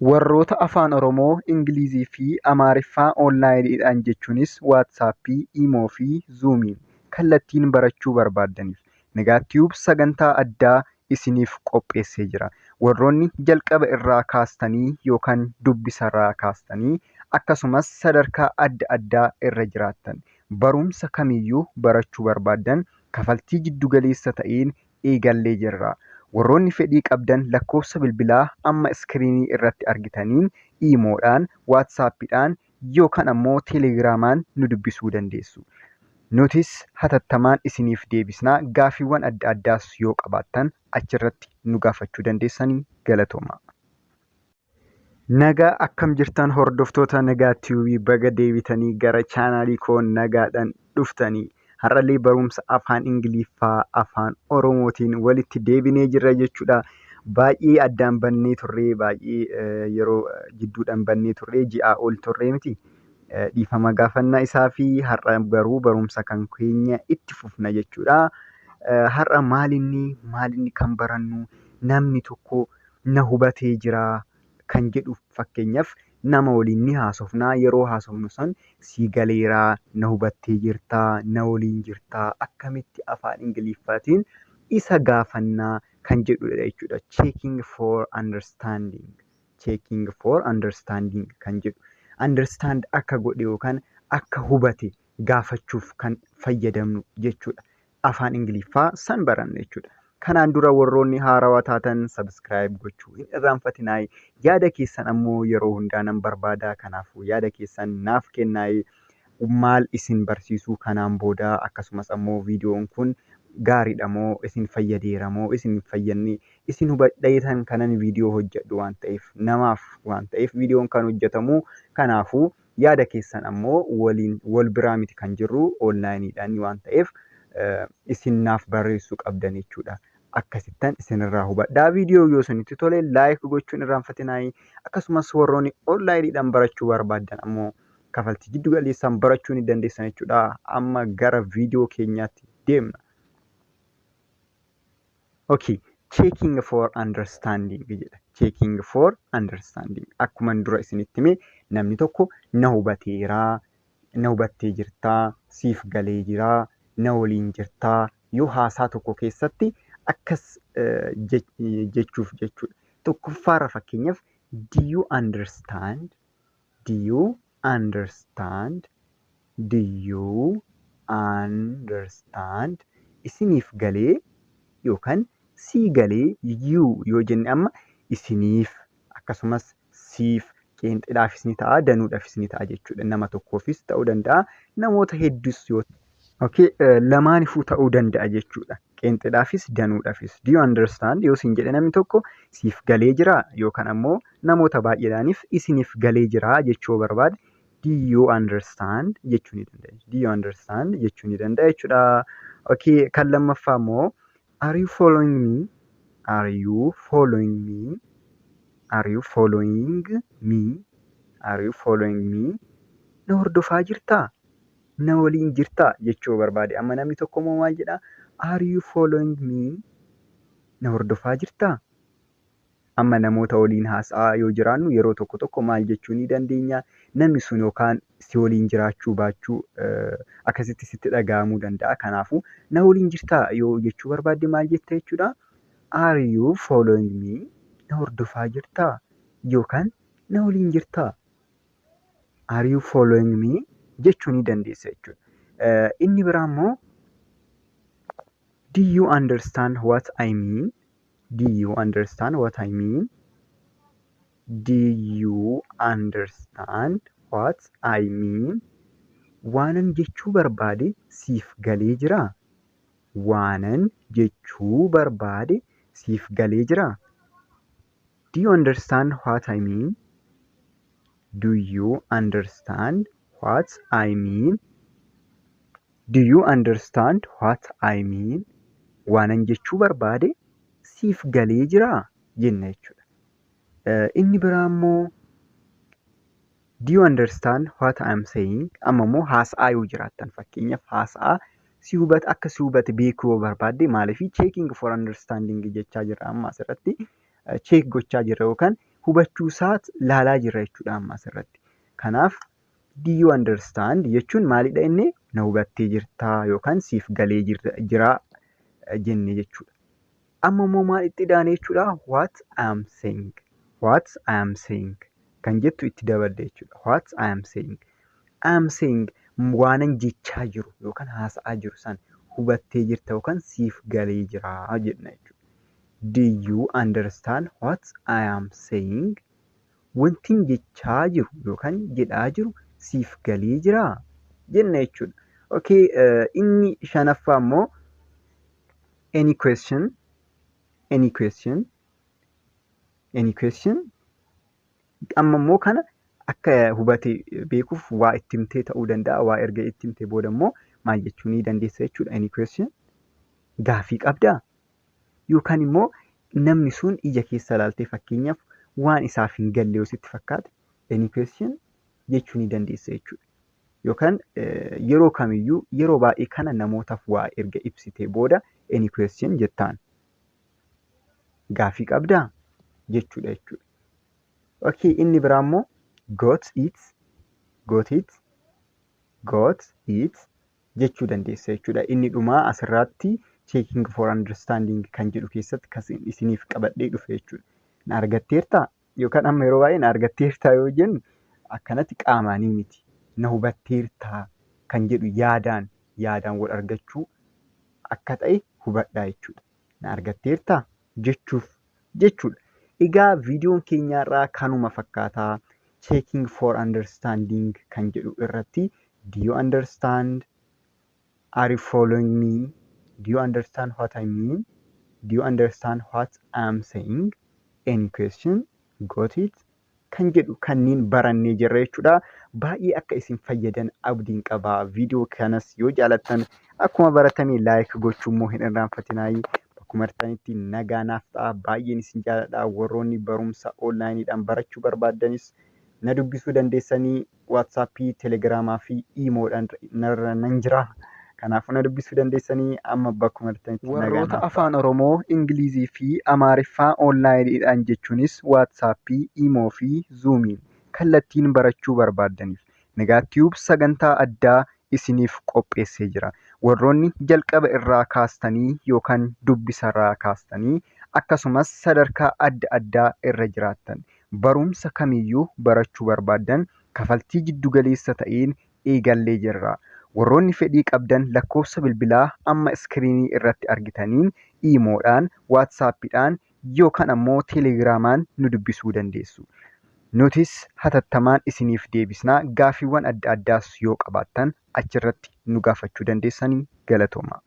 Warroota Afaan Oromoo, Ingilizii fi Amaariffaa onlaayiniidhaan jechuunis Waatsaappii, Iimoo fi Zuumiin kallattiin barachuu barbaaddaniif Nagaa Tube sagantaa addaa isiniif qopheessee jira. Warroonni jalqaba irraa kaastanii yookaan dubbisarraa kaastanii akkasumas sadarkaa adda addaa irra jiraattan barumsa kamiyyuu barachuu barbaaddan kafaltii jiddugaleessa ta'een eegallee jirra. Warroonni fedhii qabdan lakkoofsa bilbilaa amma iskiriinii irratti argitaniin Iimoodhaan, Waatsaappiidhaan yookaan ammoo Teelegiraamaan nu dubbisuu dandeessu. Nutis hatattamaan isiniif deebisna. Gaaffiiwwan adda addaas yoo qabaattan achirratti nu gaafachuu dandeessanii galatoomaa. Nagaa akkam jirtan hordoftoota Nagaa Tube, baga deebitanii gara chaanaalii koo nagaadhaan dhuftanii. Har'allee barumsa afaan Ingiliffaa afaan Oromootiin walitti deebinee jirra jechuudha. Baay'ee addaan bannee turree, baay'ee yeroo jidduudhaan bannee turree, ji'aa ol turree miti. Dhiifama gaafannaa isaa fi har'a garuu barumsa kan keenya itti fufna jechuudha. Har'a maalinni kan barannu, namni tokko na hubatee jira kan jedhu, fakkeenyaaf nama waliin ni haasofnaa, yeroo haasofnu san sii galeeraa, na hubattee jirtaa, na waliin jirtaa, akkamitti afaan Ingiliffaatiin isa gaafannaa kan jedhudha jechuudha. Checking for understanding. Checking for understanding kan jedhu. Understand akka godhe yookaan akka hubate gaafachuuf kan fayyadamnu jechuudha. Afaan Ingiliffaa san baranna jechuudha. Kanaan dura warroonni haarawaa taatan subscribe gochuu hin irraanfatinaa. Yaada keessan ammoo yeroo hundaa nan barbaada. Kanaafuu yaada keessan naaf kennaa. Maal isin barsiisuu kanaan booda, akkasumas ammoo viidiyoon kun gaariidha moo, isin fayyadeera moo, isin hin fayyadne, isin hubadheetan kanan viidiyoo hojjedhu waan ta'eef, namaaf waan ta'eef viidiyoon kan hojjetamu. Kanaafuu yaada keessan ammoo waliin wal biraa miti kan jirru, onlaayiniidhaan waan ta'eef isin naaf barreessuu qabdan jechuudha. Akkasittan isinirraa hubadhaa. Viidiyoo yoo isinitti tole like gochuun irraanfatinaa. Akkasumas warroonni onlaayiniidhaan barachuu barbaaddan ammoo kafaltii giddu galeessaan barachuu ni dandeessan jechuudha. Amma gara viidiyoo keenyaatti deemna. Okay, checking for understanding jedha. Checking for understanding. Akkuma dura isinitti hime, namni tokko na hubateeraa, na hubattee jirtaa, siif galee jiraa, na waliin jirtaa yoo haasaa tokko keessatti akkas jechuuf jechuudha. Tokkoffaarra fakkeenyaaf, "Do you understand? Do you understand? Do you understand?" Isiniif galee yookaan sii galee, you yoo jenne amma isiniif, akkasumas siif, qeenxeedhaafis ni ta'a, danuudhaafis ni ta'a jechuudha. Nama tokkoofis ta'uu danda'a, namoota hedduus yoo, okay, lamaanifuu ta'uu danda'a jechuudha. Qeenxeedhaafis danuudhaafis. "Do you understand?" yoo siin jedhe namni tokko, siif galee jira yookaan ammoo namoota baay'eedhaaniif isiniif galee jira jechuu barbaade, "Do you understand?" jechuu ni danda'a. "Do you understand?" jechuu ni danda'a jechuudha. Okay, kan lammaffaa immoo, "Are you following me? Are you following me? Are you following me? Are you following me?" Na hordofaa jirtaa? Na waliin jirtaa jechuu barbaade. Amma namni tokko immoo maal jedhaa? "Are you following me?" Na hordofaa jirtaa? Amma namoota waliin haasa'aa yoo jiraannu yeroo tokko tokko maal jechuu ni dandeenya? Namni sun yookaan si waliin jiraachuu baachuu akkasitti sitti dhaga'amuu danda'a. Kanaafuu na waliin jirtaa yoo jechuu barbaadde maal jetta jechuudha? "Are you following me?" Na hordofaa jirtaa? Yookaan na waliin jirtaa? "Are you following me?" jechuu ni dandeessa jechuudha. Inni biraa immoo, "Do you understand what I mean? Do you understand what I mean? Do you understand what I mean?" Waanan jechuu barbaade siif galee jiraa? Waanan jechuu barbaade siif galee jiraa? Do you understand what I mean? Do you understand what I mean? Do you understand what I mean? Waanan jechuu barbaade siif galee jiraa jenna jechuudha. Inni biraa immoo, "Do you understand what I am saying?" Amma immoo haasa'aa yoo jiraattan, fakkeenyaaf haasa'aa si hubate, akka si hubate beekuu yoo barbaadde, maaliif checking for understanding jechaa jirra, amma asirratti check gochaa jirra yookaan Hubachuu isaa laalaa jirra jechuudha amma asirratti. Kanaaf "Do you understand?" jechuun maalidha inni? Na hubattee jirtaa yookaan siif galee jira jenne jechuudha. Amma immoo maal itti daane jechuudha? "What I am saying." "What I am saying" kan jettu itti daballe jechuudha. "What I am saying." "I am saying" waanan jechaa jiru yookaan haasa'aa jiru sana hubattee jirta yookaan siif galee jira jenna jechuudha. "Do you understand what I am saying?" Wantin jechaa jiru yookaan jedhaa jiru siif galee jiraa jenna jechuudha. Okay, inni shanaffaa immoo "Any question?" "Any question?" "Any question?" Amma immoo kana akka hubate beekuuf waa itti himtee ta'uu danda'a. Waa erga itti himtee booda immoo maal jechuu ni dandeessa jechuudha. "Any question?" Gaafii qabdaa? Yookaan immoo namni sun ija keessa ilaaltee, fakkeenyaaf, waan isaaf hin galle yoo sitti fakkaate, "Any question?" jechuu ni dandeessa jechuudha. Yookaan yeroo kamiyyuu, yeroo baay'ee kana namootaaf waa erga ibsitee booda "Any question?" jettaan. Gaafii qabdaa? Jechuudha jechuudha. Okay, inni biraa immoo "Got it?" "Got it?" "Got it?" jechuu dandeessa jechuudha. Inni dhumaa asirratti checking for understanding kan jedhu keessatti kan isiniif qabadhee dhufe jechuudha. Na argatteertaa? Yookaan amma yeroo baay'ee na argatteertaa yoo jennu akkanatti qaamaanii miti. Na hubatteertaa kan jedhu yaadaan wal argachuu akka ta'e hubadhaa jechuudha. Na argatteertaa jechuuf jechuudha. Egaa viidiyoon keenya irraa kanuma fakkaataa. Checking for understanding kan jedhu irratti "Do you understand?" "Are you following me?" "Do you understand what I mean?" "Do you understand what I am saying?" "Any question?" "Got it?" kan jedhu kanneen barannee jirra jechuudha. Baay'ee akka isin fayyadan abdiin qaba. Viidiyoo kanas yoo jaalattan akkuma baratame like gochuu immoo hin irraanfatinaayi. Bakkuma jirtanitti nagaa naaf ta'a. Baay'een isin jaaladha. Warroonni barumsa onlaayiniidhaan barachuu barbaaddanis na dubbisuu dandeessanii, Waatsaappii, Teelegiraamaa fi Iimoodhaan narra nan jira. Kanaafuu na dubbisuu dandeessanii, amma bakkuma jirtanitti nagaa Warroota naaf ta'a. Afaan Oromoo, Ingilizii fi Amaariffaa onlaayiniidhaan jechuunis Waatsaappii, Iimoo fi Zuumiin kallattiin barachuu barbaaddaniif Nagaa Tube sagantaa addaa isiniif qopheessee jira. Warroonni jalqaba irraa kaastanii yookaan dubbisarraa kaastanii akkasumas sadarkaa adda addaa irra jiraattan barumsa kamiyyuu barachuu barbaaddan kafaltii jiddu galeessa ta'een eegallee jirra. Warroonni fedhii qabdan lakkoofsa bilbilaa amma iskiriinii irratti argitaniin Iimoodhaan, Waatsaappiidhaan yookaan ammoo Teelegiraamaan nu dubbisuu dandeessu. Nutis hatattamaan isiniif deebisnaa. Gaaffiiwwan adda addaas yoo qabaattan achirratti nu gaafachuu dandeessanii. Galatooma.